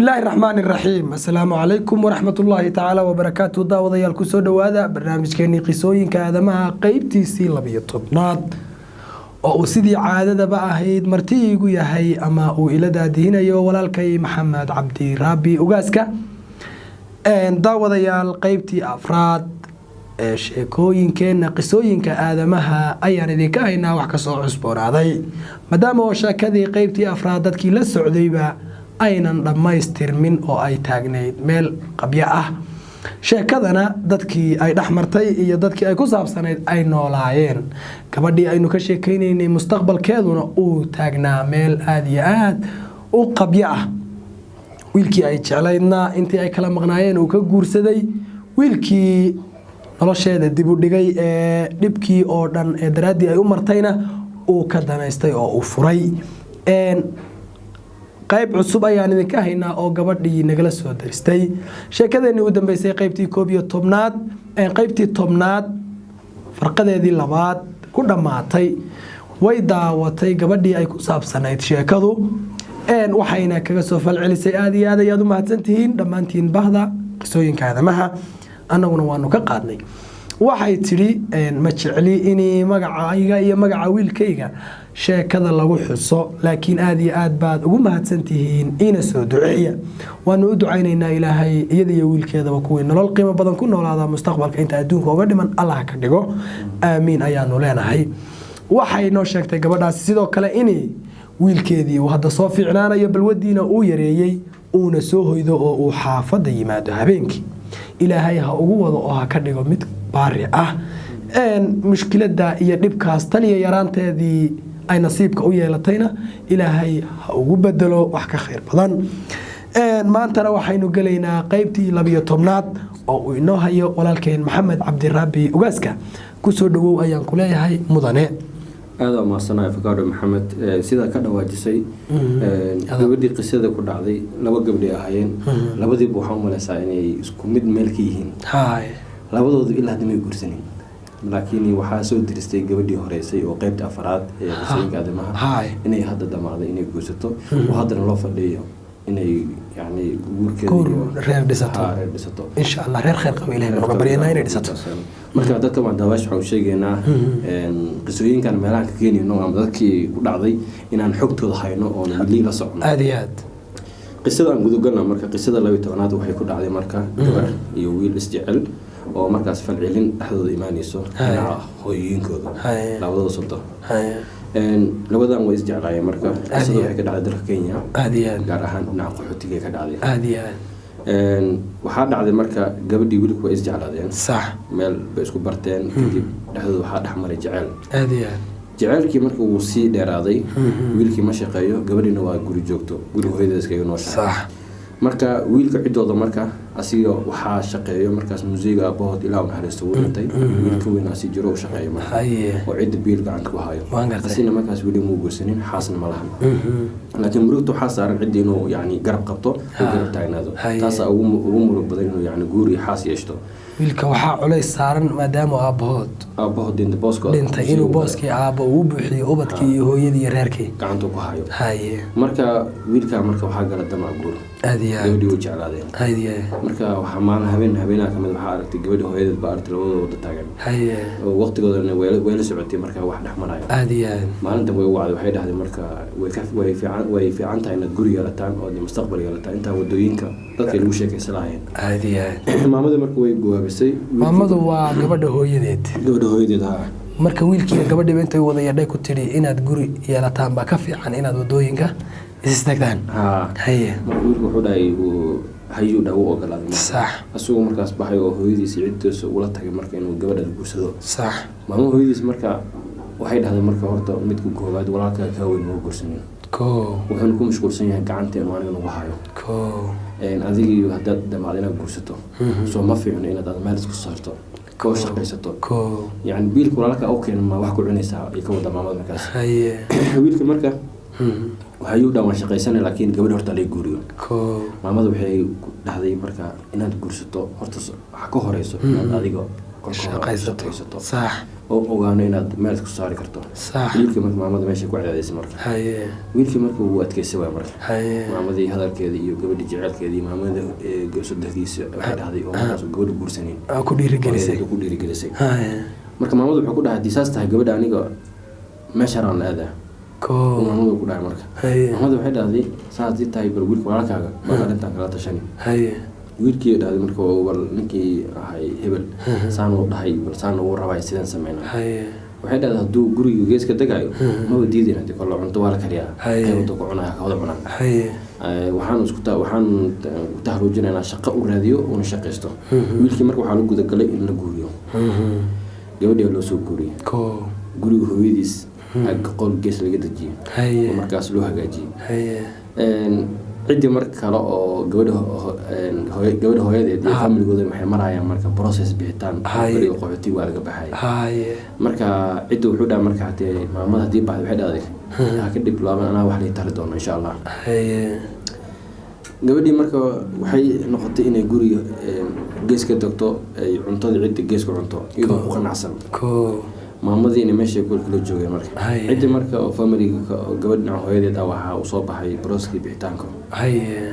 Bismillaahi raxmaani raxiim. Assalaamu calaykum waraxmatullaahi tacaala wabarakaatu. Daawadayaal, kusoo dhowaada barnaamijkeenii qisooyinka aadamaha, qeybtiisii 12aad, oo uu sidii caadadaba ahayd marti iigu yahay ama uu ila daadihinayo walaalkay Maxamed Cabdi Raabi Ugaaska. Daawadayaal, qeybtii afraad ee sheekooyinkeena qisooyinka aadamaha ayaan idinka haynaa wax kasoo cusboonaaday, maadaama oo sheekadii qeybtii afraad dadkii la socdayba aynan dhammaystirmin oo ay taagnayd meel qabyo ah, sheekadana dadkii ay dhex martay iyo dadkii ay ku saabsanayd ay noolaayeen, gabadhii aynu ka sheekaynaynay mustaqbalkeeduna uu taagnaa meel aada iyo aada u qabyo ah, wiilkii ay jeclaydna intii ay kala maqnaayeen uu ka guursaday, wiilkii nolosheeda dib u dhigay ee dhibkii oo dhan ee daraaddii ay u martayna uu ka danaystay oo uu furay. Qayb cusub ayaan idinka haynaa oo gabadhii nagala soo daristay sheekadeenii u dambeysay, qaybtii 11aad, qaybtii 10aad farqadeedii labaad ku dhammaatay. Way daawatay gabadhii ay ku saabsanayd sheekadu, waxayna kaga soo falcelisay: "Aada iyo aad ayaad u mahadsantihiin dhammaantiin bahda qisooyinka aadamaha, annaguna waanu ka qaadnay." Waxay tidhi: "Ma jecli inii magacayga iyo magaca wiilkayga sheekada lagu xuso, laakiin aada iyo aad baad ugu mahadsantihiin, ina soo duceeya." Waanu u ducaynaynaa. Ilaahay iyada iyo wiilkeedaba kuwii nolol qiimo badan ku noolaada mustaqbalka inta adduunka uga dhiman Allah ka dhigo, aamiin ayaanu leenahay. Waxay noo sheegtay gabadhaasi sidoo kale in wiilkeedii uu hadda soo fiicnaanayo, balwadiina uu yareeyey, uuna soo hoydo oo uu xaafadda yimaado habeenkii. Ilaahay ha ugu wado oo ha ka dhigo mid baari ah. Mushkiladda iyo dhibkaas tan iyo yaraanteedii ay nasiibka u yeelatayna Ilaahay ha ugu bedelo wax ka khayr badan. Maantana waxaynu gelaynaa qeybtii 12aad oo uu inoo hayo walaalkeen Maxamed Cabdiraabi Ugaaska. Kusoo dhawow ayaan ku leeyahay, mudane. Aada umahadsanay, Afakaadho Maxamed. Sidaa ka dhawaajisay, gabadhii qisada ku dhacday laba gabdhay ahaayeen. Labadiiba waxaa u maleysaa inay isku mid meel ka yihiin. Labadoodu ilaa hadda may guursanin, laakiin waxaa soo diristay gabadhii horeysay oo qeybta afaraad ee qisooyinka aadamaha inay hadda damacday inay guursato, oo haddana loo fadhiyo inay yani guurkeeda reer dhisato. Reer dhisato. Insha Allah, reer khayr qabo Ilahay baan uga baryanaa inay dhisato. Marka dadka waan daawash waxaan sheegaynaa qisooyinkan meelahan ka keenayno ama dadkii ku dhacday inaan xogtooda hayno oon weli la socno. Aada iyo aad. Qisada aan gudagalna. Marka qisada 12aad waxay ku dhacday marka gabar iyo wiil isjecel oo markaas falcelin dhexdooda imaanayso dhinaca hooyooyinkooda, labadooda sodo. Labadan way isjeclaayeen. Marka qisada waxay ka dhacday dalka Kenya, aada iyo aad gaar ahaan dhinaca qaxootiga ka dhacday. Aada iyo aad. Waxaa dhacday marka gabadhii wiilku way isjeclaadeen, meel bay isku barteen, kadib dhexdooda waxaa dhexmaray jeceyl. Aada iyo aad. Jaceylkii marka wuu sii dheeraaday. Wiilkii ma shaqeeyo, gabadhiina waa guri joogto, guri hooyadeed iskaga nooshahay. Marka wiilka ciddooda marka asiga waxaa shaqeeyo markaas musiga aabahood, ilaa u naxariisto, wuu dhintay. Wiilka weyn asi jiro u shaqeeyo marka oo cidda biil gacanta ku hayo. Waan gartay. Asina markaas weli muu guursanin, xaasna ma lahan, laakiin murugta waxaa saaran cidda inuu yani garab qabto oo garab taagnaado. Taasaa ugu murug badan inuu yani guur iyo xaas yeeshto. Wiilka waxaa culays saaran maadaama aabahood aabahood dhinta, booskooda dhintay, inuu booskii aabbo uu buuxiyo ubadkii iyo hooyadii iyo reerkii. Gacanta ku hayo. Marka wiilkaa marka waxaa gala damac guur. Aada iyo aad. Gabadhii way jeclaadeen. Aada iyo aad. Marka waxaa maalin habeen habeenaha kamid waxaa aragtay gabadhii hooyadeed baa aragtay labadooda wada taagan oo waqtigoodana way la socotay marka wax dhex marayo. Aada iyo aad. Maalintan way u wacday, waxay dhahday marka way fiican tahay inaad guri yeelataan oo mustaqbal yeelataan intaa wadooyinka dadka lagu sheekaysan lahaayeen. Aada iyo aad. Maamadii marka way gawaabisay. Maamadu waa gabadha hooyadeed. Gabadha hooyadeed, ha. Marka wiilkiiyo gabadhiiba intay wada yeedhay ku tidhi inaad guri yeelataan baa ka fiican inaad wadooyinka is istaagtaan. Ha. Marka wiilku wuxuu dhahay uu hayuu dha u ogolaaday marka. Asagoo markaas baxay oo hooyadiisa ciddiisa ula tagay marka inuu gabadhaas guursado. Maama hooyadiis marka waxay dhahday marka horta midka koowaad, walaalkaa kaa weyn ma guursanin, wuxuuna ku mashquulsan yahay gacanta inuu aniga nagu hayo. Adigii haddaad damaad inaad guursato, soo ma fiicno inaad aad meel isku saarto oo shaqaysato? Yacni biilka walaalka u keena ma wax ku cunaysaa iyo ka wada maamada markaas. Wiilka marka waxayuu dhaa waan shaqaysanay, laakiin gabadha horta lay guuriyo. Maamada waxay ku dhahday marka inaad guursato horta waxa ka horeyso inaad adiga kolka hore shaqaysato. Shaqaysato. Oo ogaano inaad meel isku saari karto. Wiilkii marka maamada meesha ku cadaadaysay marka. Wiilkii marka wuu adkaysay waay marka. Maamadii hadalkeeda iyo gabadhii jeceelkeedii, maamada sodahdiisa waxay dhahday oo markaas gabadha guursanin. Aa, ku dhiirigelisay. Ku dhiirigelisay. Marka maamadu wuxuu ku dhahay, haddii saas tahay gabadha aniga meeshaan aan aadaa. Maamadu ku dhahay marka. Maamadu waxay dhahday, saas haddii tahay, bal wiilka walaalkaaga bal arrintan kala tashani. Wiilkii dhahday marka, bal ninkii ahay hebel saan uu dhahay, bal saan uu rabay, sidaan sameynaa? Waxay dhahday, hadduu guriga geeska degayo maba diidayn, hadii kole cunto waa la kariyaa. Qaybta ku cunaya ka wada cunaa. Waxaan isku waxaan ku tahruujinaynaa shaqo u raadiyo una shaqaysto. Wiilkii marka waxaa la gudagalay in la guuriyo. Gabadhii loo soo guuriyey. Guriga hooyadiis ag qol gees laga dejiyey oo markaas loo hagaajiyey. Ciddii marka kale oo gabadha gabadha hooyadeed iyo familigooda waxay marayaan marka process bixitaan. Guriga qaxooti waa laga baxay. Marka cidda wuxuu dhaha marka, hatee maamada haddii baxday, waxay dhahday, ha ka dhib laaban, anaa wax lii tari doono insha Allah. Gabadhii marka waxay noqotay inay guriga gees ka tagto, ay cuntada cidda gees ku cunto iyadoo ku qanacsan. Maamadiina meeshay kula joogeen marka. Ciddii marka oo familiga oo gabadh dhinaca hooyadeed ah waxaa usoo baxay processkii bixitaanka.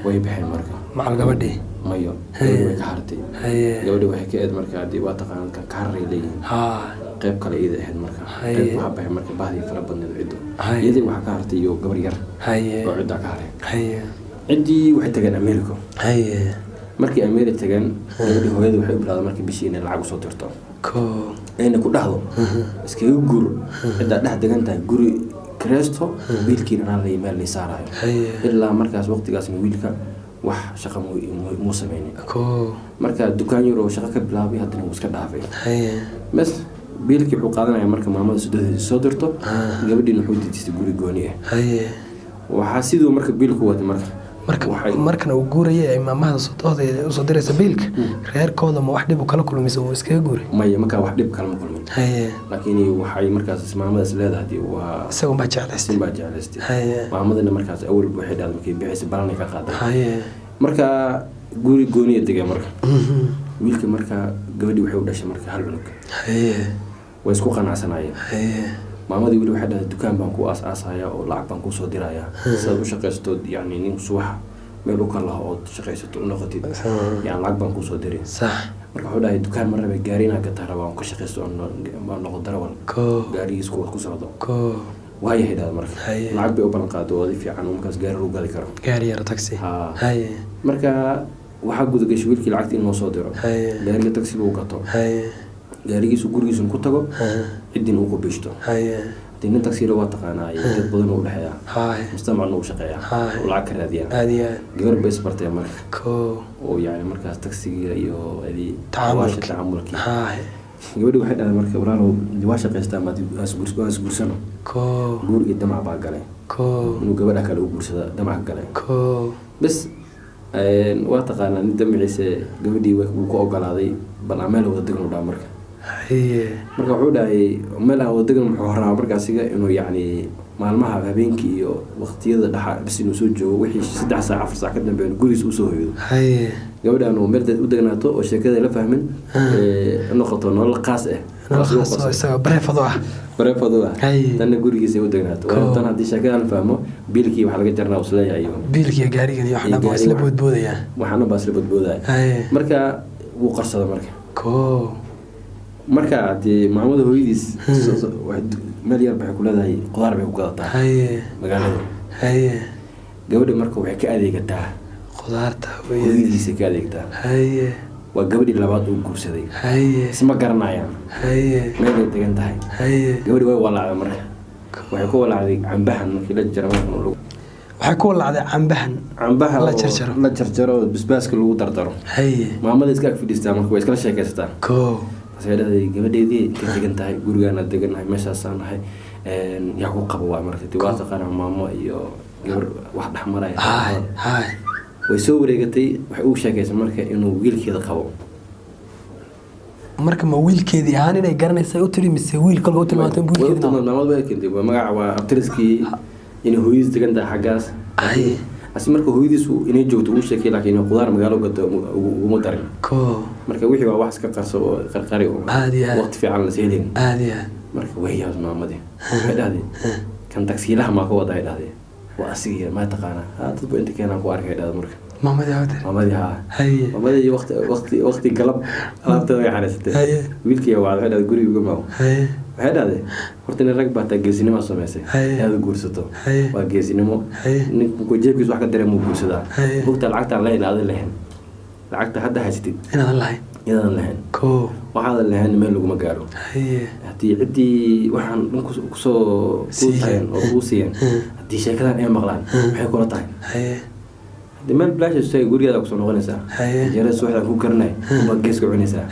Way baxeen marka. Macal gabadhii? Mayo, gabadhi way ka hartay. Gabadhi waxay ka eed marka, haddii waa taqaanad ka kaaray leeyihiin. Qayb kale iyada ahayd marka. Qayb waxaa baxay marka bahdii fara badneed ciddo. Iyadii waxaa ka hartay iyo gabar yar oo ciddaa ka haray. Ciddii waxay tageen America. Markii America tageen, gabadhii hooyadii waxay u bilowday markii bishii inay lacag usoo dirto, ayna ku dhahdo, iskaga guur ciddaa dhex degan tahay, guri kareesto, wiilkiina anaa la meel lay saarayo. Ilaa markaas waqtigaasna wiilka wax shaqa muu sameynin. Marka dukaan yar oo shaqo ka bilaabay, haddana wuu iska dhaafay. Bes biilkii wuxuu qaadanaya marka maamada sodohdeeda soo dirto. Gabadhiina wuxuu dejistay guri gooni ah. Waxaa siduu marka biilku watay marka. Marka markan uu guurayay ay maamahada sodohdeeda usoo diraysa biilka, reerkooda ma wax dhib u kala kulmaysa uu iskaga guuray? Maya, markaa wax dhib kalama kulmin. Laakiin waxay markaas maamadaas leedahay dee waa Isagun baa jeclaystay. Sin baa jeclaystay. Maamadana markaas awalba waxay dhahday markay bixaysa balanay ka qaaday. Marka guri gooniya degay marka wiilka. Marka gabadhii waxay u dhashay marka hal cunug. Way isku qanacsanaayeen. Maamadii weli waxay dhahday, dukaan baan ku aas-aasaya oo lacag baan kusoo dirayaa sidaad u shaqaysato, yacni nin subax meel u kalaho ood shaqaysato u noqotid, yani lacag baan kusoo diray. Marka wuxuu dhahay, dukaan ma rabe, gaari inaan gataa rabaa oon ka shaqaysto oon baan noqo darawal, gaarigiis kuwa ku socdo. Waayahay dhahda marka. Lacag bay u ballan qaaday oo adi fiican oo markaas gaari lagu gadi karo. Gaari yaro taxi. Haa. Marka waxaa gudagashay wiilkii lacagta in loo soo diro, gaariga taxiga uu gato, gaarigiisu gurigiisun ku tago, ciddina uu ku biishto. Dee nin taxila waa taqaanaa iyo dad badan u dhexeeya, mujtamacna uu shaqeeyaa, oo lacag ka raadiyaa. Aad iyo aad. Gabar bay isbartee marka oo yani markaas taxiga iyo adi Tacaamulki. Tacaamulkii. Gabadhi waxay dhahday marka, walaalow waa shaqaystaa, maad isguursano. Guur iyo damac baa galay, inuu gabadha kale u guursada damac galay. Bes waa taqaanaa nin damaciise, gabadhii wuu ku ogolaaday, bal aan meel wada degan u dhaha marka. Marka wuxuu dhahay meel aan wada degan, muxuu rabaa marka asiga inuu yacni maalmaha habeenkii iyo waqtiyada dhaxa bas inuu soo joogo, wixii 3 saac 4 saac ka dambeeya gurigiisa usoo hoydo. Gabadhan uu meel u degnaato oo sheekada la fahmin, noqoto nolol qaas ah. Nolol khaas oo isaga private ah. Private ah. Tanna gurigiisa ay u degnaato. Waayo tan haddii sheekadan fahmo, biilkii waxa laga jarnaa isleeyahay iyo biilkiiyo gaarigan iyo wax dhan waa isla boodboodayaan. Waxaana baa isla boodboodaya. Marka wuu qarsada marka. Marka hadii maamada hooyadiis meel yar baxay ku leedahay, qudaar bay ku gadataa magaalada. Gabadha marka waxay ka adeegataa Qudaarta hooyadiis. Hooyadiisay ka adeegtaa. Waa gabadhii labaad uu guursaday. Isma garanayaan. Meelay degan tahay. Gabadhi way walaacday marka, waxay ku walaacday cambahan markii la jaro markan Waxay ku walaacday cambahan. Cambaha La oo jarjaro. La jarjaro oo basbaaska lagu dardaro. Maamada iska ag fadhiistaa marka, way iskala sheekaysataa. Markaasay dhahday, gabadheedii ka degan tahay gurigaana degannahay, meeshaasaan nahay, yaa ku qaba? Waa marka dee waa taqaanaa maamo iyo gabar wax dhex maraya. Hay hay. Way soo wareegatay, waxay ugu sheekaysay marka inuu wiilkeeda qabo. Marka ma wiilkeedii ahaan inay garanaysa u tiri mise wiil kolba u tilmaantay in Way u wiilkeedii tilmaamay, maamadu way keentay, waa magaca, waa abtiriskii, inay hooyadiis degan tahay xaggaas. Asi marka hooyadiisu inay joogto ugu sheekay, laakiin inay qudaar magaalo gato uguma darin. Marka wixii waa wax iska qarso oo qarqari oo Aad iyo aad. waqti fiican la helin. Aad iyo aad. Marka way yaabs maamadii, waxay dhahday, "Kan tagsiilaha maa ka wada?" Ay dhahday, "Waa asiga, maa taqaanaa?" "Haa, dadba inta keenaan ku arkay," dhahday marka. Maamadii hawte? Maamadii, haa. Maamadii waqti galab alaabteeda way xariisatay. Wiilkii waa, waxay dhahday, "Guriga uga maaw." Waxay dhahday, "Horta nin rag baa taa, geesinimo samaysay inaad guursato. Waa geesinimo. Ninku jeebkiisa wax ka dareemuu guursadaa. Bogta lacagtaan lahayn, aadan lahayn lacagta hadda haysatid inaadan lahayn. Inaadan lahayn. Waxaadan lahayn meel laguma gaaro. Haddii ciddii waxaan dhan kusoo kuu Siiyeen. tageen oo kuu siiyeen, haddii sheekadan ay maqlaan, maxay kula tahay? Haddii meel bilaash istaagay, gurigeeda kusoo noqonaysaa. Canjeerada subaxdaan ku karinay unbaad geeska cunaysaa.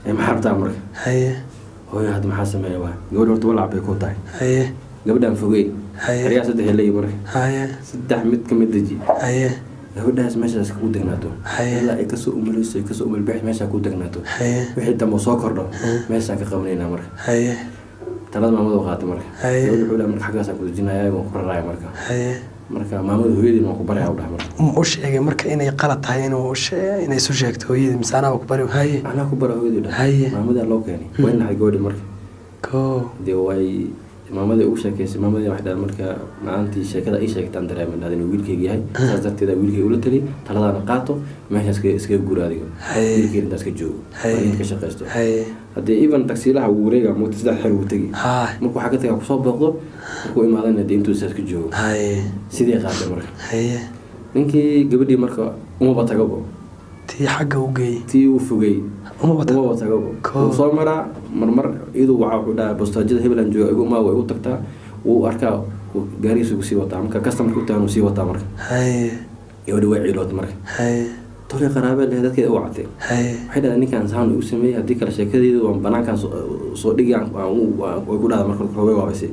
Ee maxaa rabtaa marka?" "Hooyo, hadda maxaa sameeya?" Waa gabadh, horta walaac bay ku tahay. Gabadhaan fogey. Xeryaha saddex leeyi marka. Saddex mid ka mid deji. Gabadhaas meeshaas kugu degnaato ilaa ay kasoo umulayso, ay kasoo umulbixi, meeshaa ku degnaato. Wixii dambe oo soo kordho meeshaan ka qabanaynaa marka. Talada maamadu qaatay marka. Gabadha wuxuu dhahay marka, "Xaggaasaan ku dejinayaa, waan ku raraaya marka." Marka maamada hooyadiin waan ku baraya, u dhahay marka. U sheegay marka inay qalad tahay inuu inay isu sheegto hooyadii, mise anaa ku bari? "Anaa ku bara hooyadii," dhahay. Maamadaa loo keenay, way naxay gabadhi marka. Dee way maamadii ugu sheekeysay. Maamadii waxay dhahay marka, "Maantii sheekada ii sheegtaan dareeman dhahday inuu wiilkayga yahay. Saas darteeda wiilkayga ula tali, taladaana qaato, meesha iskaga guura adiga. Wiilkayga intaas ka joogo. Waa inta ka shaqaysto." Haddii even tagsiilaha wuu wareega moogta, saddex xer wuu tegi. Marka waxaa ka tagaa kusoo booqdo, markuu imaadana dee intuu saas ka joogo. Sidii qaatay marka. Ninkii gabadhii marka umaba tagabo. Tii xagga u geeyey. Tii uu fogey. Umaba tago. Umaba tagabo. Wuu soo maraa marmar, iyadu waxa wuxuu dhahaa, "Bostaajada hebelan jooga, igu imaa." Way u tagtaa, wuu arkaa, gaarigiisu kusii wataa marka, customerka u tagan uu sii wataa marka. Gabadhi way ciilootay marka. Tolay qaraabee leh, dadkeeda u wactay. Waxay dhahdeen, "Ninkan saan igu sameeyey, haddii kale sheekadeedu waan banaankaan soo dhigi." Way ku dhahda marka hore waabaysay.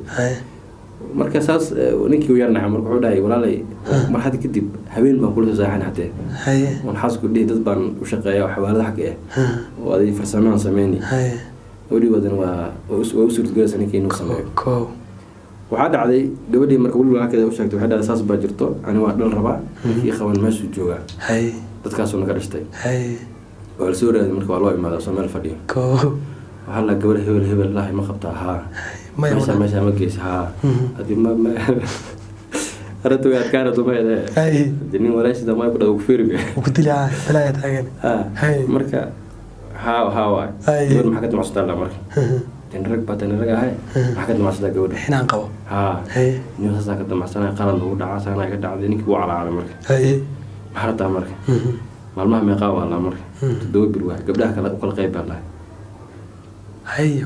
Marka saas ninkii u yarnaxa marka, wuxuu dhahay, "Walaalay, mar hadda kadib habeen baan kula soo saaxan hatee. Waan xaasku dhihi dad baan u shaqeeya oo xawaalada xagga ah oo aday farsamaan sameyni." Gabadhii wadan waa u suurtagelaysa ninkii inuu sameeyo. Waxaa dhacday gabadhii marka weli walaalkeeda u sheegtay. Waxay dhahday, "Saas baa jirto, ani waa dhal rabaa, ninkii qaban meeshuu joogaa, dadkaasuu naga dhashtay." Waa lasoo raaday marka, waa loo imaadaa soo meel fadhiyo. Waxaa la, "Gabadh hebel hebel lahay ma qabtaa?" "Haa." Maya. "Meesha Walaal. meesha ma geysa?" "Haa." "Haddii ma arrinta way adkaanayso ma hele. Haddii nin walaashida may ku dhado ku feeri." Wuu ku dilaa, balaaya taagan. Marka haa haa waay. "Gabadh maxaa ka damacsataa?" La marka, "Tin rag baa, tin rag ahay, maxaa ka damacsataa gabadha?" Inaan qabo. "Haa." "Nin saasaa ka damacsanaya, qalad lagu dhacaa, saanaa ka dhacday." Ninkii wuu calaacalay marka. "Maxaa rabtaa marka? Maalmaha meeqaa waa laa marka?" "7 bir waay, gabdhaha kale u kala qayb baa lahay."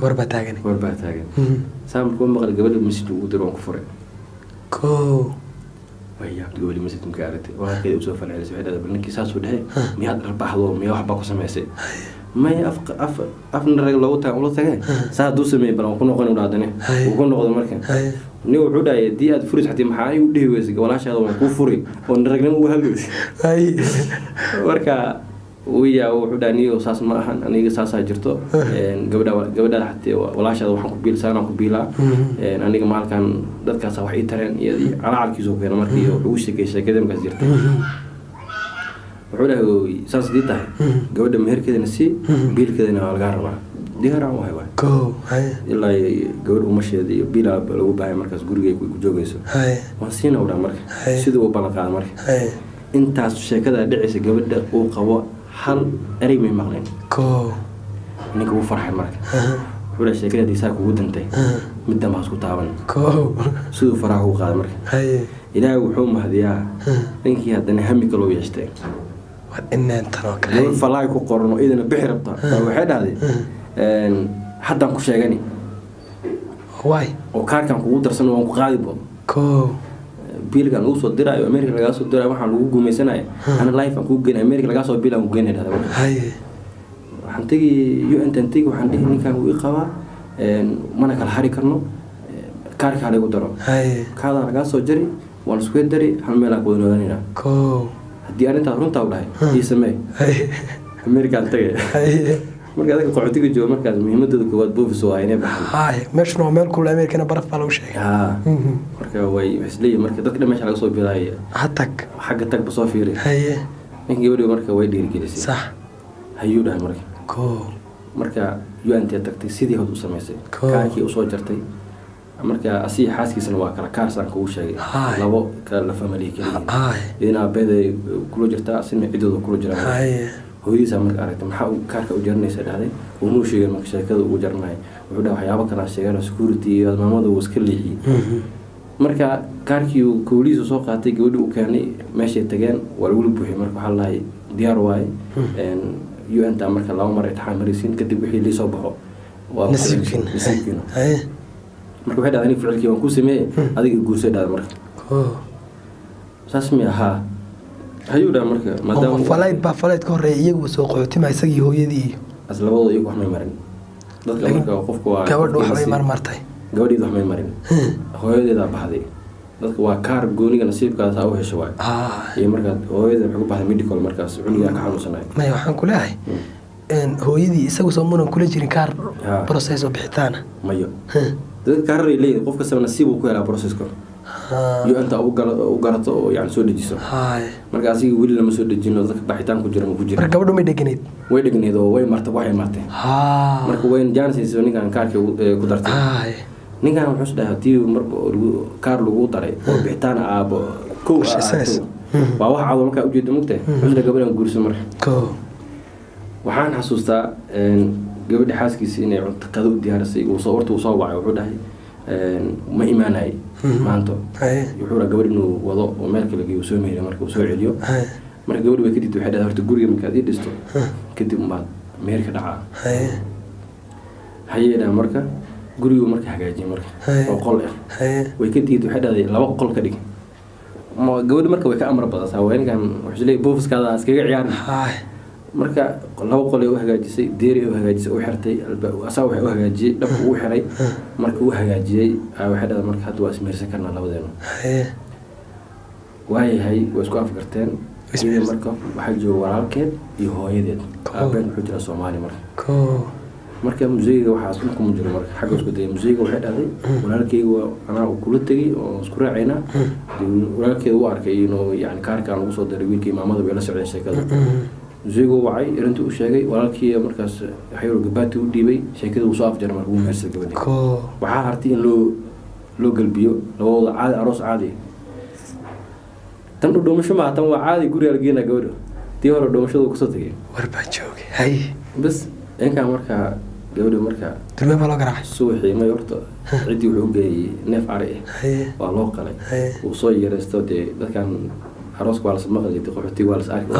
War baa taagan. War baa taagan. Saa markuu maqlay, gabadha masjid ugu diray, "Waan ku furay." Way yaabtay gabadhi masjidka markay aragtay. Walaalkeeda usoo falcelisay, waxay dhahday, "Bal ninkii saasuu dhehe, miyaad dharbaaxdo? Miyaa waxbaa ku samaysay?" "Maya, af af afna rag loogu taga ula tagee, saa hadduu sameeyey bal waan ku noqon," u dhahdane. Wuu ku noqdo marka. Nin wuxuu dhahay, "Haddii aad furis xatii, maxaa igu dhihi weysay walaashaada waan kuu furi oo ragnimo ugu hadli weysay?" Marka wuu yaa, wuxuu dhahay, "Niyo, saas ma ahan, aniga saasaa jirto. Gabadha gabadhaada xatee walaashaada waxaan ku biilsaanaan ku biilaa. Aniga maalkan dadkaasa wax ii tareen." Iyo calacalkiisu keena marka, iyo wuxuu ugu sheekay sheekadii markaas jirtay. Wuxuu dhahay, "Saas hadii tahay, gabadha meherkeedana sii, biilkeedana waa lagaa rabaa, diyaar aan wahay waay." Ilaa gabadh umasheeda iyo biilaa lagu baahay markaas gurigay ku joogayso. "Waan siina," u dhaha marka. Sidii uu ballan qaaday marka. Intaas sheekada dhicaysa, gabadha uu qabo hal erey may maqleen. Ninka wuu farxay marka. Wuxuu dhahay, "Sheekada haddii saa kugu dantay, middan baa isku taaban." Siduu faraha ugu qaaday marka. Ilaahay wuxuu mahdiyaa ninkii haddana hami kaloo yeeshtay. War inaan tan oo kale. Gabar falaay ku qoran oo idana bixi rabta baa waxay dhahday, "Haddaan ku sheegani waay oo kaarkan kugu darsan, waan ku qaadi bo. Biilkan lagu soo diraayo, America lagaa soo diraayo, waxaan lagu gumaysanaya, ana life aan kugu geynay, America lagaa soo biil aan ku geynay," dhahday marka. "Waxaan tegi UN-tan tegi, waxaan dhihi ninkan wuu ii qabaa, mana kala hari karno, kaarka halagu daro. Kaadaa lagaa soo jari, waan isku dari, hal meel aan ku wada noolaanayna. Haddii arrintaas runtaa," u dhahay, "ii samee, Amerikaan tagay." Marka dadka qaxootiga jooga markaas muhiimadooda koowaad buufis waa inay baxaan. Haye, meeshuna waa meel kulul, Ameerikana baraf baa lagu sheegay. Haa, marka way isleeyihin marka dadka dhan meesha laga soo bilaaya. Ha tag. Xagga tagba soo fiiri. Ninka gabadhi marka way dhiirigelisay. Hayuu dhahay marka. Marka UN-t tagtay, sidii hod u samaysay. Kaarkii usoo jartay. Marka asiga xaaskiisana waa kala kaarsaan kugu sheegay. Labo kala la family kaliyihiin. Idin aabeeday kula jirtaa, asina cidooda kula jiraan. Hooyadiisaa marka aragtay, maxaa uu kaarka u jaranaysa dhahday. Umuu sheegay marka sheekada ugu jaranayo. Wuxuu dhahay waxyaabo kale aan sheegana, security iyo maamada uu iska leexiyey. Marka kaarkii uu kowlihiisa soo qaatay, gabadhi uu keenay, meeshay tageen waa lagula buuxiyey. Marka waxaa lahay diyaar waaye UN-ta, marka laba mar imtixaan maraysiin kadib wixii lii soo baxo waa nasiibkiina. Nasiibkiina. Marka waxay dhahday, aniga ficilkii waan kuu sameeyey, adiga guursay dhahday. Marka saas mi ahaa hayuu dhaha marka maadaama falayd baa falayd ka horeeya, iyaguba soo qaxootima, isagii hooyadii iyo as labadooda iyagu wax may marin dadka. Marka qofka waa gabadha waxbay qofkii marmartay. Gabadheedu wax may marin, hooyadeedaa baxday. Dadka waa kaar gooniga nasiibkaas aa u hesho waay. Iyo markaad hooyada waxay ku baxday medical, markaas cunugaa ka xanuunsanay. Maya, waxaan ku leeyahay hooyadii isagu soo munan kula jirin kaar process oo bixitaana? Mayo, dadka kaarar ay leeyihin, qof kastaba nasiib uu ku helaa processka UN-ta u garato oo yani soo dejiso. Marka asiga weli lama soo dejino, dadka baxitaan ku jira ma ku jira. Marka gabadhu may dheganayd? Way dhegneed oo way martay, waxay martay. Marka wayn jaanisayso ninkan kaarkii ku dartay. Ninkan wuxuu is dhahay hadii marba kaar lagu daray oo bixitaan aabo kow aa Qorshaysanayso. aragto, waa wax cado markaa ujeedo mugtahay. Wuxuu is dhahay gabadhan guurso. Marka waxaan xasuustaa gabadha xaaskiisa inay cunto qado u diyaarisay. Uu soo horta uu soo wacay, wuxuu dhahay ma imaanay maanta. Wuxuu dhahay gabadh inuu wado oo meel kale geeyo, uu soo meeriyo, marka uu soo celiyo. Marka gabadhi way kadib waxay dhahay horta guriga markaad ii dhisto kadib umaad meher ka dhacaa. Hayee dhaha. Marka gurigu marka hagaajiyay marka oo qol ah. Way ka diiday, waxay dhahday laba qol ka dhig. Ma gabadhi marka way ka amar badataa, waa ninkan wuxuu isleeyahay boofiskaada iskaga ciyaarin. Marka laba qol ay u hagaajisay, deeri ay u hagaajisay, u xirtay asaa waxay u hagaajiyey, dhabka uu xiray. Marka uu hagaajiyey waxay dhahday marka hadda waa ismehersan karnaa labadeenu. Waayahay, way isku afgarteen. Way iyada ismehersan. Marka waxaa jooga walaalkeed iyo hooyadeed. Aabeen wuxuu jiraa Soomaali. Marka marka museyga waxaas dhulka ma jiro. Marka xagga isku dayay museyga, waxay dhahday walaalkeyga waa anaa uu kula tegay oo isku raacaynaa. Dee walaalkeeda u arkay inuu yani kaarkaan lagu soo diray wiilkii, maamada way la socdeen sheekada. Museygu wacay, intii u sheegay walaalkii, markaas waxyar gabaati u dhiibay, sheekada wuu soo afjaray. Marka wuu mehersaday gabadhii. Waxaa hartay in loo galbiyo labadooda caadi, aroos caadi. Tan dhudhuumasho maaha, tan waa caadi, guriga la geenaa gabadha. Tii hore dhumashadu kusoo tegay. War baa joogay. Haye. Bas inkaan markaa gabadhi markaa Durbe baa loo garaacay. Subaxii may horta ciddii wuxuu u geeyey neef ari ah. Waa loo qalay. Wuu soo yaraysto dee, dadkan arooska waa las maqli, qaxootiga waa las arki.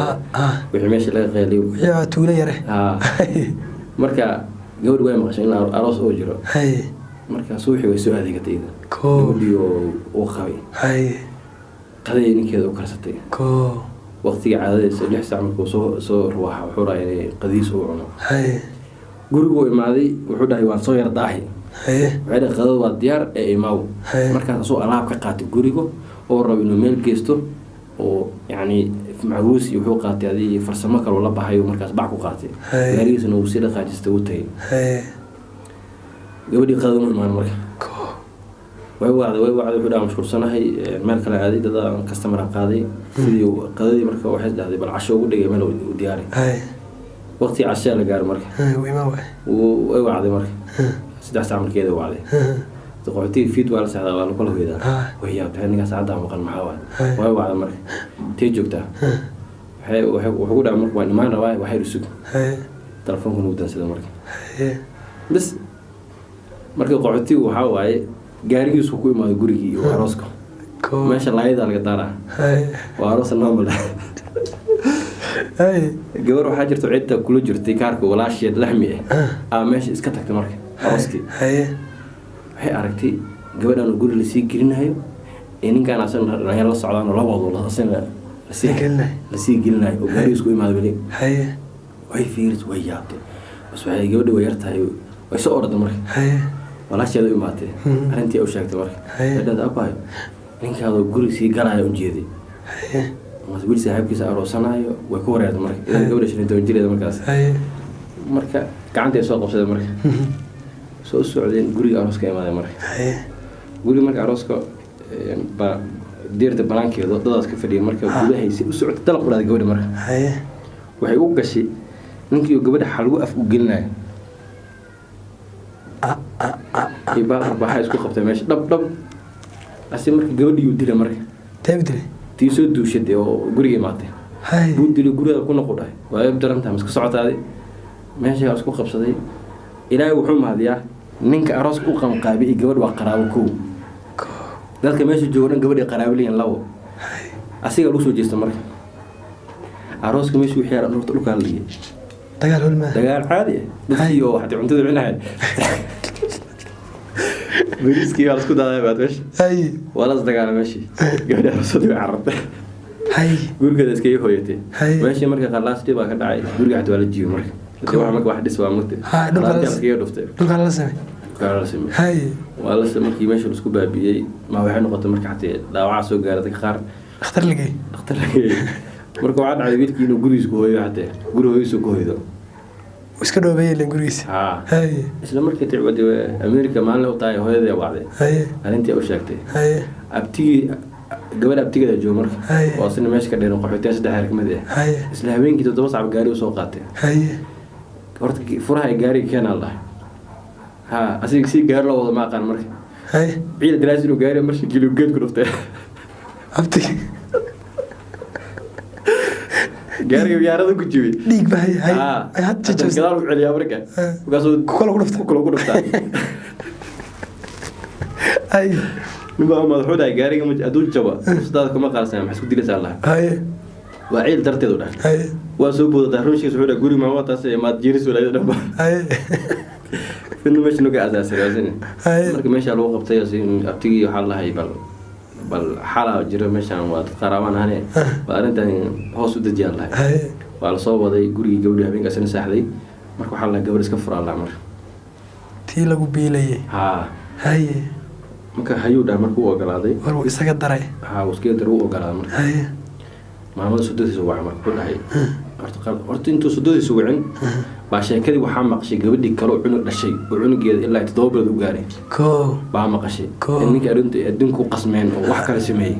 Wixii meesha laga qeeliyo. Wixii waa tuulo yare. Haa, marka gabadhi way maqashay in aroos oo jiro. Marka subaxii way soo adeegatay iyada. Gabadhii oo uu qabay. Qadayay ninkeeda u karsatay. Waqtiga caadadiisa 6 saac markuu soo ruwaaxa, wuxuu dhahay inay qadiis uu cuno. Gurigu imaaday, wuxuu dhahay waan soo yar daahi. Waxay dhahay qadada waa diyaar ee imaaw. Markaas asoo alaab ka qaatay guriga oo rabo inuu meel geysto oo yacni macruus iyo wuxuu qaatay adii farsamo kaloo la baxay, uu markaas bac ku qaatay. Gaarigiisana uu sii dhaqaajistay, uu tagay. Gabadhii qadada mu imaan. Marka way wacday, way wacday, wuxuu dhaha mashquulsanahay, meel kale aaday, dad aan customer aan qaaday. Sidii qadadii marka waxay dhahday bal casho ugu dhigay, meel u diyaari. Waqti cashaa la gaaro marka. Wuu imaan waay. Way wacday marka 3 saac markeeda wacday. Qaxootiga fiid waa la seexdaa, waa lakala hoydaa. Way yaabtay, ninkaas saacaddaa maqan maxaa waay? Way wacday marka, tee joogtaa? Wuxuu ku dhaca marka waan imaan rabaa, waxay usug. Telefoonkan uu dansaday marka. Bas marka qaxootigu waxaa waaye gaarigiisu ku imaado gurigii iyo arooska. Meesha laayadaa laga daaraa. Waa aroos normal. Gabar waxaa jirta cidda kula jirtay kaarka, walaasheed laxmi ah aa meesha iska tagtay marka arooskii. Waxay aragtay gabadhan oo guri lasii gelinayo ee ninkaan asana dhalinyaro la socdaan oo la wado, asana La gelinayo. Lasii gelinayo oo gaarigiis ku imaado weli. Way fiiris, way yaabtay. Bas waxay gabadhi way yar tahay, way soo orday marka. Walaasheeda u imaatay, arrintii u sheegtay marka. Waxay dhahday abayo, ninkaadoo guri sii galaya u jeeday. Markaas wiil saaxiibkiisa aroosanayo, way ku wareertay marka, iyadoo gabadha 15 jireeda markaas. Marka gacanta ay soo qabsadeen, marka soo socdeen, guriga arooska imaadeen marka. Guriga marka arooska deerta banaankeeda dadaas ka fadhiya. Marka gudahaysa u socotay, dalaq u dhahday gabadha marka. Waxay u gashay ninkii gabadha xalwo af u gelinayo iyo baal arbaaxa isku qabtay meesha, dhab dhab asi. Marka gabadhii dilay marka. Teebu dilay? Tii soo duushay oo guriga imaatay buu dilay. Guriga ku noqo dhahay, waa eeb daran tahay, miska socotaadi meesha isku qabsaday. Ilaahay wuxuu mahadiyaa, ninka arooska u qanqaabiyay iyo gabadh waa qaraabo. Kow, dadka meesha jooga dhan gabadhay qaraabo leeyihin. Labo, asiga lagu soo jeesta marka arooska meesha wixii yaala dhulka dhulkaa la dhigay. Dagaal holmaa. Dagaal caadi ah, dadkii oo waxay cuntada cunahay, bariiskii waa lasku daaday baad meesha. Waa las dagaalay meeshii. Gabadha aroosadii way carartay. Gurigeeda iskaga hooyatay. Meeshii marka qalaastii baa ka dhacay. Guriga xataa waa la jiibay marka. Hadii wax marka wax dhis waa mugtay. Dhulka Alaabtii iskaga dhuftay. Dhulka la samey. Dhulka la samey. Waa la markii meesha laisku baabi'iyey, ma waxay noqotay marka xataa dhaawaca soo gaaray dadka qaar. Dhakhtar la geey. Dhakhtar la geeyey. Marka waxaa dhacday wiilkii inuu gurigiis ku hooyo, xataa guri hooyadiisu ku hoydo. Wuu iska dhoobeeyey ilen gurigiisa. Haa. Isla markii ticwadi America maalin u tahay, hooyadii wacday. Arrintii u sheegtay. Abtigii gabadha, abtigeeda joogo marka. Oo asina meesha ka dheeran, qaxootiya saddex heer ka mid ah. Isla habeenkii 7 saac gaari u soo qaatay. Horta furaha ay gaariga keenaa lahay. Ha asiga si gaari loo wado ma aqaan marka. Ciida daraas inuu gaari marshi geliyo, geed ku dhuftay. Abtigi. Gaariga yaarada ku jibay. Dhiig ba hay hay. Haa. Ay had Haddana jajabisay. Gadaal u celiyaa marka. Markaasuu Ku kale ku dhuftay. Ku kale ku dhuftaa. Nin baa madaxuu dhahay, gaariga ma hadduu jabo nafsadaada kuma qaadsanaa, maxaa isku dilaysaa lahay? Waa ciil darteed u dhahay. Waa soo boodataa runshiisa, wuxuu dhahay guri maama taas maad jiris walaayada dhanba. Fidna meesha nuga asaasay asina. Marka meesha lagu qabtay abtigii waxaa lahay, bal xalaa jiro meeshan, waa dad qaraabaan ahane, waa arrintan hoos u dejiyaan lahay. Waa lasoo waday gurigii gabadhii, habeenkaasina saaxday. Marka waxaa lahay gabadh iska furaa lahaa marka. Tii lagu biilayay. Haa. Marka hayuu dhahay, marka uu ogolaaday. War wuu isaga daray. Haa, uu iskaga daray, uu ogolaaday marka. Maamada sododiisa wacay marka, wuxuu dhahay horta horta intuu sododiisa wicin baa sheekadii waxaa maqashay gabadhii kale oo cunug dhashay, oo cunugeeda ilaa 7 bilood u gaaray. Baa maqashay in ninka arrinta adduunka u qasmeen oo wax kale sameeyey.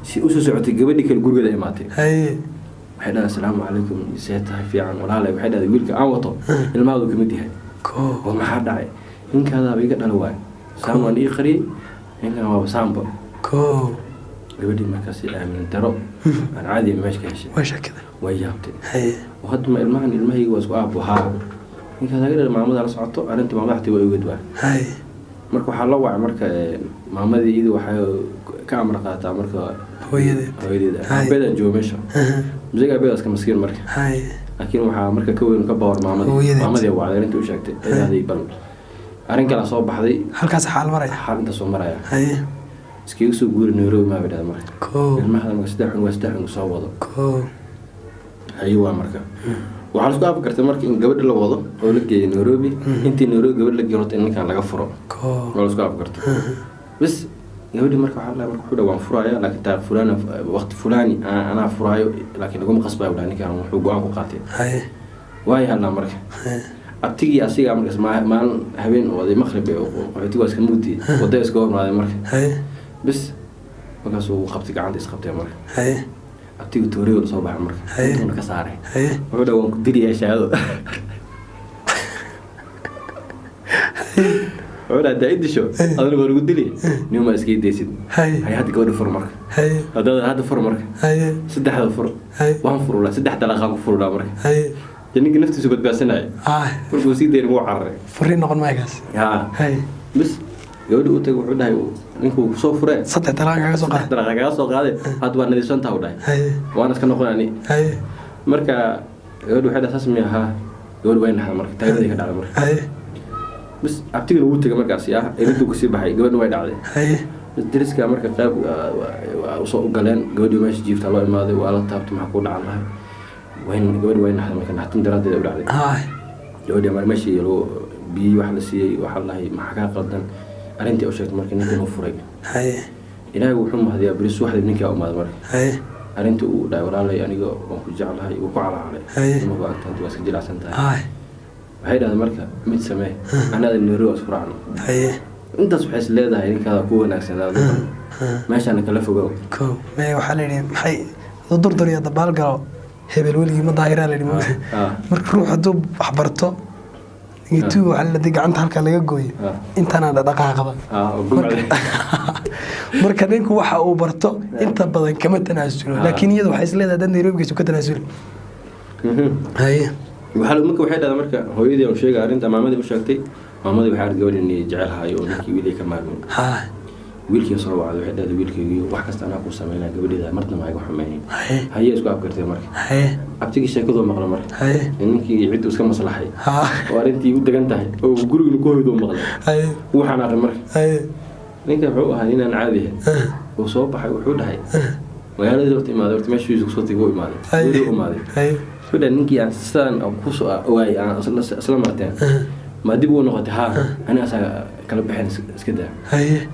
Si usoo socotay, gabadhii kale gurigeeda imaatay. Waxay dhahday, "Asalaamu calaykum, see tahay?" "Fiican, walaalay." Waxay dhahday, "Wiilka aan wato ilmahaadu kamid yahay." "Oo maxaa dhacay?" "Ninkaadaaba iga dhali waayo, saan waan ii qariyey, ninkan waaba saanba." Gabadhii markaasi aamin daro aan caadi meesha ka heshay. Waa sheekada. Way yaabtay. "Oo hadda ma ilmahan ilmahayga waa isku aabbo?" "Haa, ninkaas aga dhal." Maamada la socoto arrintii, maamada xataa waa ogeed waa. Marka waxaa la wacay marka maamadii, iyadu waxay ka amar qaataa marka Hooyadeed. Hooyadeed. Aabeeda jooga meesha, musiga aabeeda iska maskiin marka. Laakiin waxaa marka ka weyn ka bawar maamadii. Hooyadeed. Maamadii wacday, arrintii u sheegtay. Ay dhahday, bal arrin kala soo baxday. Halkaas xaal maraya. Xaal inta soo maraya. Iskaga soo guuri Nairobi, maa bay dhahday marka. Ilmaha marka saddex cunug waa, saddex cunug soo wado. Haye, waa marka waxaa lasku afgartay marka in gabadha la wado oo la geeyo Nairobi. Intii Nairobi gabadha la geeyo, horta in ninkan laga furo. Waa lasku afgartay bas. Gabadhii marka waxaa la marka wuxuu dhahay, waan furaya, laakiin taariikh fulaani, waqti fulaani anaa furaayo, laakiin laguma qasbayo, dhahay. Ninkan wuxuu go-aan ku qaatay. Waayo hadlaa marka abtigii asiga markaas maalin habeen oo waday maqrib ee qaxootiga waa iska mugdi, wadada iska hormaaday marka. Bis markaas uu qabtay, gacanta isqabtay marka. Abtiga tooriga la soo baxay marka. Intuuna ka saaray. Wuxuu dhahay, "Waan ku dilayaa shahaado." Wuxuu dhahay, "Haddaa i disho adana waa lagu dili, nin maa iskaga daysid." "Hay, hadda gabadha fur marka." "Hadda hadda fur marka." "Saddexda fur." "Waan furulaa, saddex dalaqaan ku furulaa marka." Dee ninka naftiisu badbaadsanaya. Markuu sii dayn wuu cararay. Furiin noqon maayo kaas. Haa. Bis gabadhi u tagay, wuxuu dhahay, ninkuu kusoo furee. Saddex talaaq kaga soo saddex qaad. Dalaqa kaga soo qaaday, hadda waa nadiifsantaha, u dhahay. "Waan iska noqon ani." Marka gabadhi waxay dhahay, "Saas miya?" "Haa." Gabadhi way naxday marka, taageeradii ka dhacday marka. Bis abtigana wuu tegay markaasi ah, eriduu kasii baxay, gabadhna way dhacday. Bis dariska marka qayb usoo u galeen, gabadhii meesha jiifta loo imaaday, waa la taabtay, "Maxaa kuu dhacan lahay?" Wayn gabadhi way naxday marka, naxtin daraaddeed u dhacday. Gabadhii mar meeshii lagu biyihii wax la siiyey, waxaa lahay, "Maxaa kaa qaldan?" Arrintii u sheegtay marka, ninkan uu furay. Ilaahay wuxuu mahadiyaa, beri subaxdii ninkaa umaaday marka. Arrintii uu dhahay, "Walaalay, aniga waan ku jeclahay," wuu ku calacalay. "Dumarku agtaanta waa iska jilicsan tahay." Waxay dhahday marka, mid samee, anaada Nairobi isku raacno. Intaas waxay is leedahay ninkaada ku wanaagsanaado, meeshaana kala fogow. Ko me waxaa la yidhi, maxay, hadduu durdur iyo dabaal galo, hebel weligii ma daahiraa la yidhi. Marka ruux hadduu wax barto, tu waxaa la gacanta halkaa laga gooyo, intaana dhaqaaqaba. Oo gumcda. Marka ninku waxa uu barto inta badan kama tanaasulo, laakiin iyadu waxay isleedahay dad Nairobi geyso ka tanaasuli. Haye. Waxaa marka waxay dhahday, marka hooyadii u sheegay arrinta, maamadii u sheegtay. Maamadii waxay aragtay gabadh inay jecelahay oo ninkii wiilay ka maarmin. Wiilkii soo wacday, waxay dhahday, wiilkaygii, wax kasta anaa ku sameynaya, gabadheeda marna ma iga xumeynin. Haye, isku afgartay marka. Abtigii sheekadoo maqla marka, ninkii ciddu iska maslaxay oo arrintii u degan tahay oo guriguna ku hoydoo maqlay, wuu xanaaqay marka. Ninka wuxuu ahaa inaan caadi ahayn. Wuu soo baxay, wuxuu dhahay magaaladii horta imaaday, horta meeshiisu kusoo tegay wuu imaaday, guriguu imaaday. Wuxuu dhahay, ninkii aan sidaan kusoo ogaayay aan isla marteen ma dib uu noqotay? Haa, aniga asaga kala baxeen, iska daa.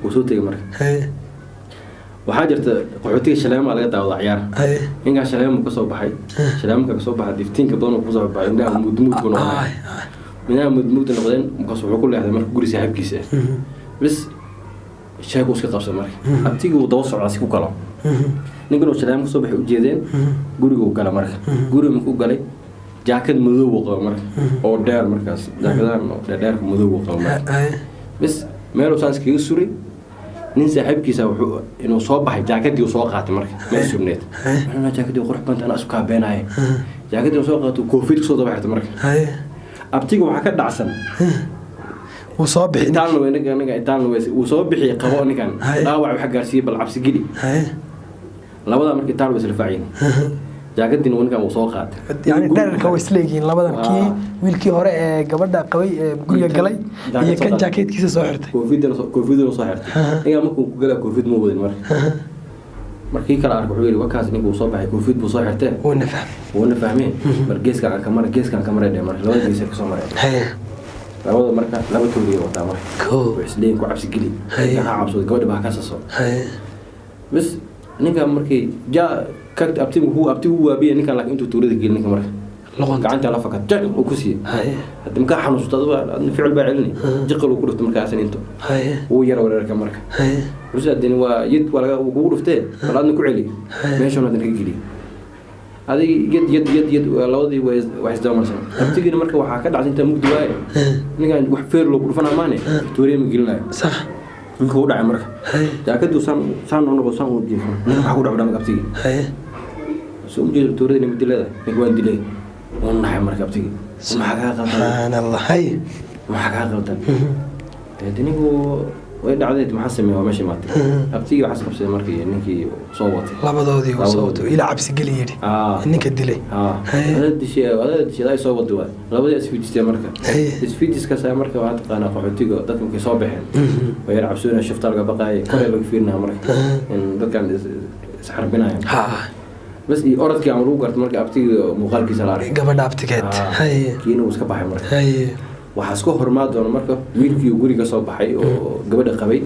Wuu soo tegay marka. Waxaa jirta qaxootiga shaleema laga daawada ciyaar. Ninkaan shaleema kasoo baxay, shaleemka kasoo baxay, iftiinka badan uu kusoo baxay, indhaha mudmuud buu noqday, indhaha mudmuud noqdeen. Markaas wuxuu ku leexday marka guri saaxiibkiisa ah. Bis sheeku iska qabsan marka, abtigii wuu daba socdaa si ku galo. Ninkan uu shaleema kasoo baxay ujeedeen, guriga uu gala marka. Guriga markuu galay, jaakad madow buu qaba marka, oo dheer markaas, jaakadahan oo dheerdheerka madow buu qaba marka. Bis meeluu saas kaga suray nin saaxiibkiisa, wuxuu inuu soo baxay, jaakadii uu soo qaatay marka meel surneed. Wuxuu jaakadii qurux badan, anaa isku kaabeenaaye. Jaakadii uu soo qaato, koofiyad kusoo daba xirtay marka. Abtiga waxaa ka dhacsan Wuu soo bixi. Itaalna way ninka, ninka itaalna way wuu soo bixiyay, qabo ninkan. Dhaawac waxa gaarsiiyey, bal cabsi geli. Labadaa marka itaal way isla faaciyeen, jaakadiina ninkan wuu soo qaatay. Yani dherarka way isleeyihiin labadan, kii wiilkii hore ee gabadha qabay ee guriga galay iyo kan jaakeetkiisa soo xirtay. Koofidana soo xirtay. Ninkan markuu ku galaa koofid ma wadin marka. Markii kala arko, wuxuu yidhi, wakaas ninka uu soo baxay, koofid buu soo xirtee. Wuuna fahmay. Wuuna fahmeen. Mar geeskaan aan ka maray, geeskaan ka maray dhe marka, labada gees kasoo maray. Labada marka laba tooriya wataa marka. Wuxuu isleeyihin ku cabsi geli. Ha cabsado, gabadha baa ka saso. Bas ninka markii ja ka abtigu wuu, abtigu wuu waabiya ninkan, laakiin intuu tuurada gelin ninka marka Luqunta. Gacanta la fakat, jaq uu ku siiyey. Hadda markaa xanuusto adigu, adna ficil baa celinay, jiqal uu ku dhuftay markaasan into. Wuu yara wareerka marka. Wuxuu adini waa yad, waa laga wuu kugu dhuftee, bal adna ku celi. Meeshan adna ka geli adig, yad yad yad yad, waa labadii way wax isdabamarsan. Abtigiina marka waxaa ka dhacday intaa mugdi waaye, ninkan wax feer loo ku dhufanaa maane, tuuriya ma gelinayo. Ninka u dhacay marka, jaakaduu saan saan u noqo, saan u jiifo. Ninka maxaa ku dhac marka abtigii? Soo ujeedo tuurada inay midi leedahay, ninka waan dilay. Wuu naxay marka abtigii, maxaa kaa qaldan? Subxaan Allah, haye. Maxaa kaa qaldan? Dee ninku way dhacday, maxaa sameeyay? Waa meesha imaatay. Abtigii waxaas qabsaday markii ninkii soo watay. Labadoodii uu soo Labadoodii. wato ilaa cabsi geli yidhi. Ninka dilay. Adaa dishay, adaa dishay, adaa soo waday waay. Labadii isfijistay marka. Isfijiskaas ayaa marka, waxaa taqaanaa qaxootiga dadka markay soo baxeen way yar cabsoonaya, shifta laga baqaayay, koray laga fiirinaya marka in dadkan isxarbinaya. Bas iyo orodkii ama lagu garto marka abtigii muuqaalkiisa la arkay. Gabadha abtigeed. Kiina uu iska baxay marka. Waxaa iska hormaa doona marka wiilkii uu guriga soo baxay oo gabadha qabay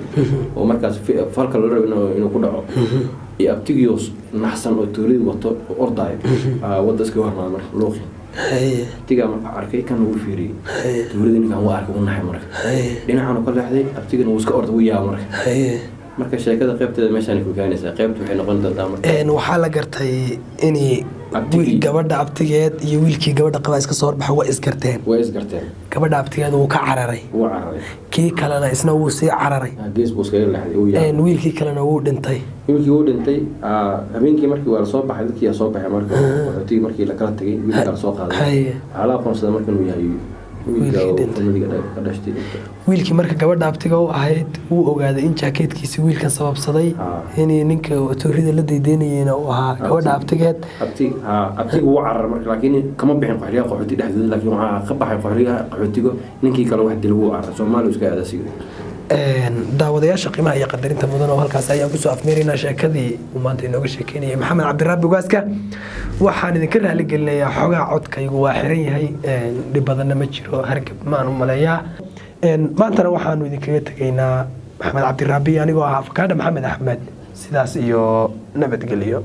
oo markaas falka loo rabo inuu ku dhaco, iyo abtigii oo naxsan oo tuuridii wato oo ordaayo. Wadda iskaga hormaada marka luuqi. Abtigaa marka arkay kan ugu fiiriyey, tuuridii ninkan wuu arkay, wuu naxay marka. Dhinacan ka leexday, abtigana wuu iska orday, wuu yaaba marka. Marka sheekada qaybteeda meeshaan ku gaanaysaa, qaybta waxay noqon doontaa marka Waxaa la gartay inay Abtigii. Gabadha abtigeed iyo wiilkii gabadha qabaa iska soo horbaxa, waa isgarteen. Way isgarteen. Gabadha abtigeed wuu ka cararay. Wuu cararay. Kii kalena isna wuu sii cararay. Gees buu iskaga leexday, wuu yaabay. Wiilkii kalena wuu dhintay. Wiilkii wuu dhintay. Habeenkii markii waa lasoo baxay, dadkii aa soo baxay marka qaxootigii markii la kala tagay, wiilkaa lasoo qaaday. Waxaa la aqoonsaday marka inuu yahay wiilka Wiilkii dhintay. Familiga ka dhashtay. Wiilkii marka gabadha abtiga u ahayd wuu ogaaday in jaakeetkiisi wiilkan sababsaday, inay ninka toorida la daydaynayeyna uu ahaa gabadha abtigeed. Abti haa, abtigu wuu cararay marka, laakiin kama bixin qaxriyaha qaxooti dhexdooda, laakiin waxaa ka baxay qaxriyaha qaxootiga ninkii kale wax dilay, wuu cararay, Soomaaliya iska aada siga. Daawadayaasha qiimaha iyo qadarinta mudan, oo halkaas ayaan kusoo afmeeraynaa sheekadii uu maanta inooga sheekeynayay Maxamed Cabdiraabi Ugaaska. Waxaan idinka raali gelinayaa xogaa codkaygu waa xiran yahay, dhib badanna ma jiro, hargab maan u maleeyaa. Maantana waxaanu idinkaga tegaynaa Maxamed Cabdiraabi, anigoo ah Afakaadha Maxamed Axmed, sidaas iyo nabadgelyo.